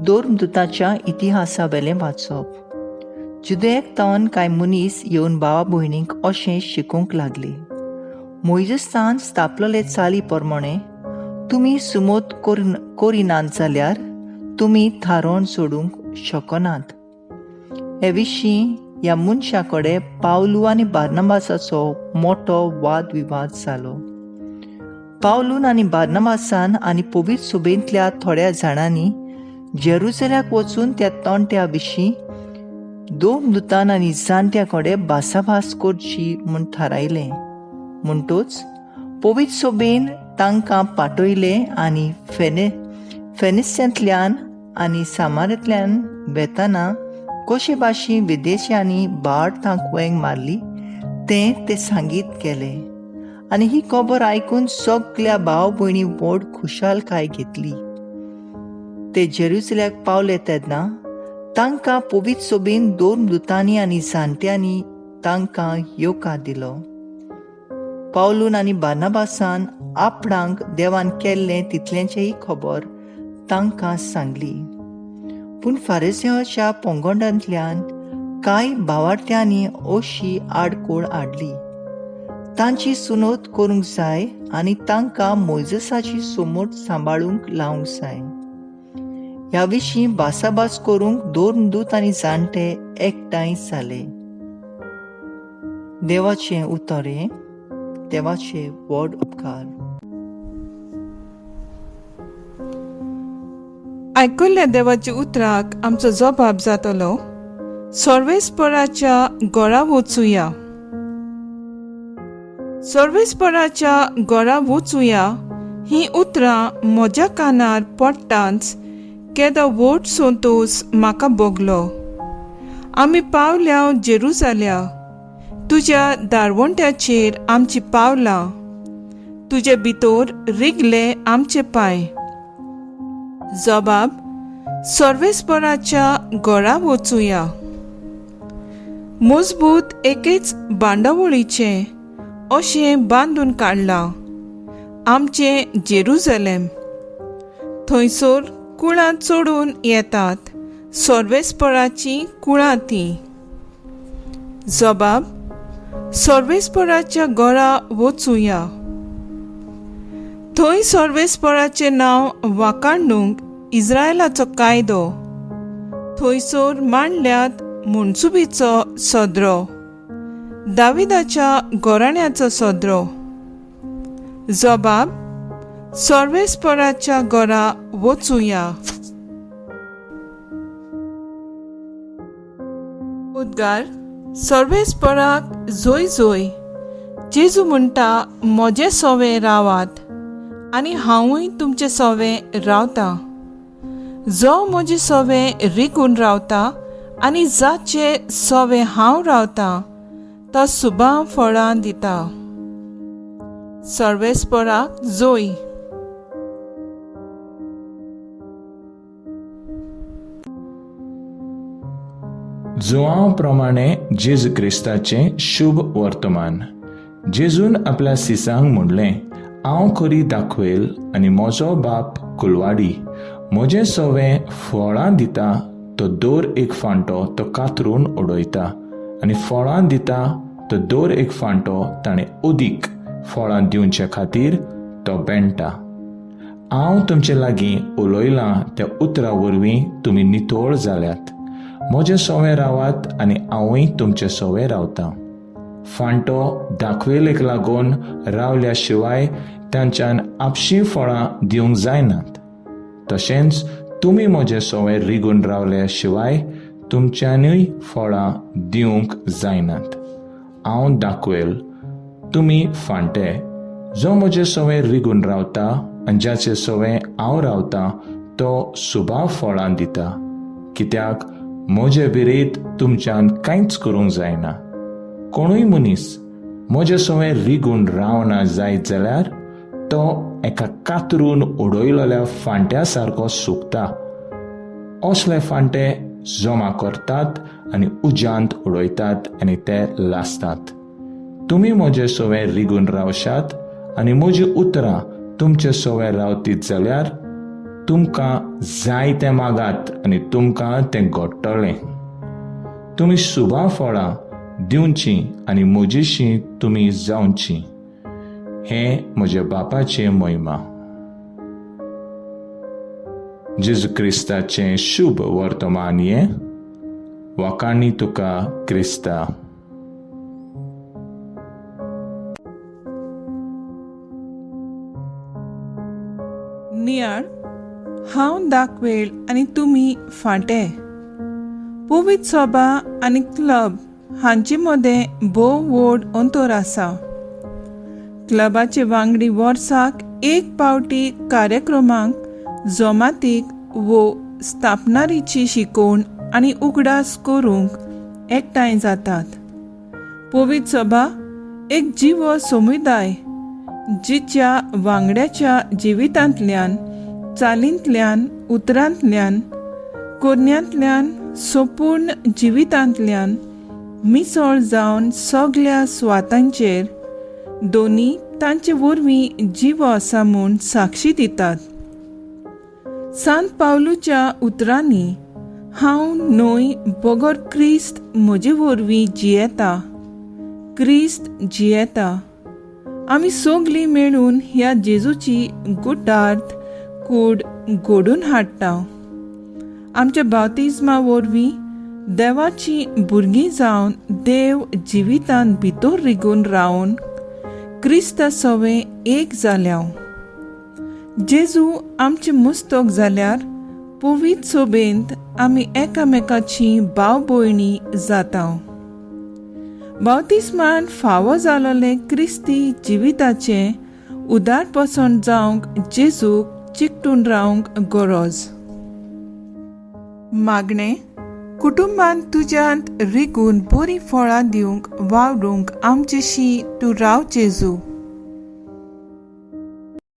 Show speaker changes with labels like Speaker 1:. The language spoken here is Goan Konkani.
Speaker 1: दोर्मदुताच्या इतिहासावेलें वाचप. जुदयाक तावन कांय मनीस येवन भावा भयणींक अशें शिकोवंक लागले, मोयजेसान स्थापलेले चाली प्रमाणे तुमी सुमोत करिनात जाल्यार तुमी थारोवन सोडूंक शकनात. हे विशीं ह्या मनशा कडेन पावलू आनी बार्नबासाचो मोटो वादविवाद जालो. पावलून आनी बार्नबासान आनी पवित्र सभेंतल्या थोड्या जाणांनी जेरुजल्याक वचून त्या तोंट्या विशीं दोन दुतान आनी जाणट्या कडेन भासाभास करची म्हूण थारायलें. म्हणटच पवित्र सभेन तांकां पाठयले आनी फेनिस्यांतल्यान आनी सामारांतल्यान वेताना कशे भाशेन विदेशांनी बाड तांकवेंग मारली तें ते सांगीत गेले. आनी ही खबर आयकून सगल्या भाव भयणी व्हड खुशालकाय घेतली. ते जेरुजल्याक पावले तेन्ना तांकां पवित्र सभेन दोन दुतांनी आनी जाणट्यांनी तांकां येवकार दिलो. पावलून आनी बार्नबासान आपणाक देवान केल्लें तितल्यांचेय खबर तांकां सांगली. पूण फारिसियांच्या पंगडांतल्यान कांय भावार्थ्यांनी अशी आडखळ हाडली, तांची सुनोत करूंक जाय आनी तांकां मोयजेसाची सोमोट सांबाळूंक लावंक जाय. ह्या विशीं भासाभास करूंक दोन दूत आनी जाणटे एकठांय जाले. देवाचें उतर हें, देवाचे व्हड उपकार.
Speaker 2: आयकुल्ल्या देवाच्या उतराक आमचो जबाब जातलो, सर्वेस्पराच्या घरा वचुया. सर्वेस्पराच्या घरा वचुया हीं उतरां म्हज्या कानार पडटांच केदो व्हड संतोश म्हाका भोगलो. आमी पावल्या जेरुजाल्या, तुज्या दारवंट्याचेर आमची पावलां, तुजे भितर रिगले आमचे पांय. जबाब, सर्वेस्पराच्या घरा वचुया. मजबूत एकेच बांदावळीचें अशें बांदून काडलां आमचें जेरुजलेम. थंयसर कुळां चडून येतात, सर्वेस्पराचीं कुळां तीं. जबाब, सर्वेस्पराच्या घरा वचुया. थंय सर्वेस्पराचें नांव वाखाणूंक इस्रायलाचो कायदो, थंयसर मांडल्यात मनसुबीचो सदरो, दाविदाच्या घराण्याचो सदरो. जबाब, सर्वेस्पराच्या घरा वचुया. उद्गार, सर्वेस्पराक जोय जोय. जेजू म्हणटा, म्हजें सोवें रावात आनी हांवूय तुमचे सोवें रावतां. जो म्हजे सोवें रिगून रावता आनी जाचे सोवें हांव रावतां तो सुबां फळां दिता. सर्वेस्पराक जोय.
Speaker 3: जुआंव प्रमाणे जेजू क्रिस्ताचें शुभ वर्तमान. जेजून आपल्या सिसांक म्हणलें, हांव खरी दाखवेल आनी म्हजो बाप कुलवाडी. म्हजें सवें फळां दिता तो दर एक फांटो तो कातरून उडयता आनी फळां दिता तो दर एक फांटो ताणें अदीक फळां दिवचे खातीर तो बेणटा. हांव तुमचे लागीं उलयलां त्या उतरा वरवीं तुमी नितळ जाल्यात. म्हजें सोवें रावात आनी हांवूय तुमचें सोवें रावतां. फांटो दाखवेलेक लागून रावल्या शिवाय तांच्यान आपशीं फळां दिवंक जायनात. तशेंच तुमी म्हजें सोवें रिगून रावल्या शिवाय तुमच्यानूय फळां दिवंक जायनात. हांव दाखवेल, तुमी फांटे. जो म्हजें सोवें रिगून रावता आनी जाचे सोवें हांव रावतां तो सुबा फळां दिता, कित्याक म्हजे विरीत तुमच्यान कांयच करूंक जायना. कोणूय मनीस म्हजे सोवें रिगून रावना जायत जाल्यार तो एका कातरून उडयलेल्या फांट्या सारको सुकता. असले फांटे जमा करतात आनी उज्यांत उडयतात आनी ते लासतात. तुमी म्हजे सोवें रिगून रावशात आनी म्हजी उतरां तुमचे सोवें रावतीत जाल्यार तुमकां जाय तें मागात आनी तुमकां तें घडटलें. तुमी सुबा फळां दिवचीं आनी म्हजीशीं तुमी जावचीं. हें म्हज्या बापाचें महिमा. जेजू क्रिस्ताचें शुभ वर्तमान हें. वाखाणी तुका क्रिस्ता.
Speaker 2: नियाळ, हांव दाखवेल आनी तुमी फांटे. पवित्र सभा आनी क्लब हांचे मदें भोव व्हड अंतर आसा. क्लबाचे वांगडी वर्साक एक पावटी कार्यक्रमांक, जमातीक वो स्थापनारीची शिकोवण आनी उगडास करूंक एकठांय जातात. पवित्र सभा एक जिवो समुदाय जिच्या वांगड्याच्या जिवितांतल्यान, चालींतल्यान, उतरांतल्यान, कोरण्यांतल्यान, संपूर्ण जिवितांतल्यान मिसळ जावन सगल्या सुवातांचेर दोनी तांचे वरवीं जिवो आसा म्हूण साक्षी दितात. सांत पावलूच्या उतरांनी, हांव न्हय बगर क्रिस्त म्हजे वरवीं जियेता, क्रिस्त जियेता. आमी सगलीं मेळून ह्या जेजूची गुटार्थ कूड घडून हाडटा. आमच्या बावतिज्मा वरवीं देवाची भुरगीं जावन देव जिवितांत भितर रिगून रावन क्रिस्ता सवें एक जाल्या. जेजू आमचे मुस्तक जाल्यार पवित्र सोबेंत आमी एकामेकाची भाव भयणी जाता. बावतिस्मान फावो जालोलें क्रिस्ती जिविताचें उदारपसण जावंक जेजूक चिकटून रावंक गरज. मागणें, कुटुंबांत तुज्यांत रिगून बरीं फळां दिवंक वावरूंक आमचेशी तूं राव जेजू.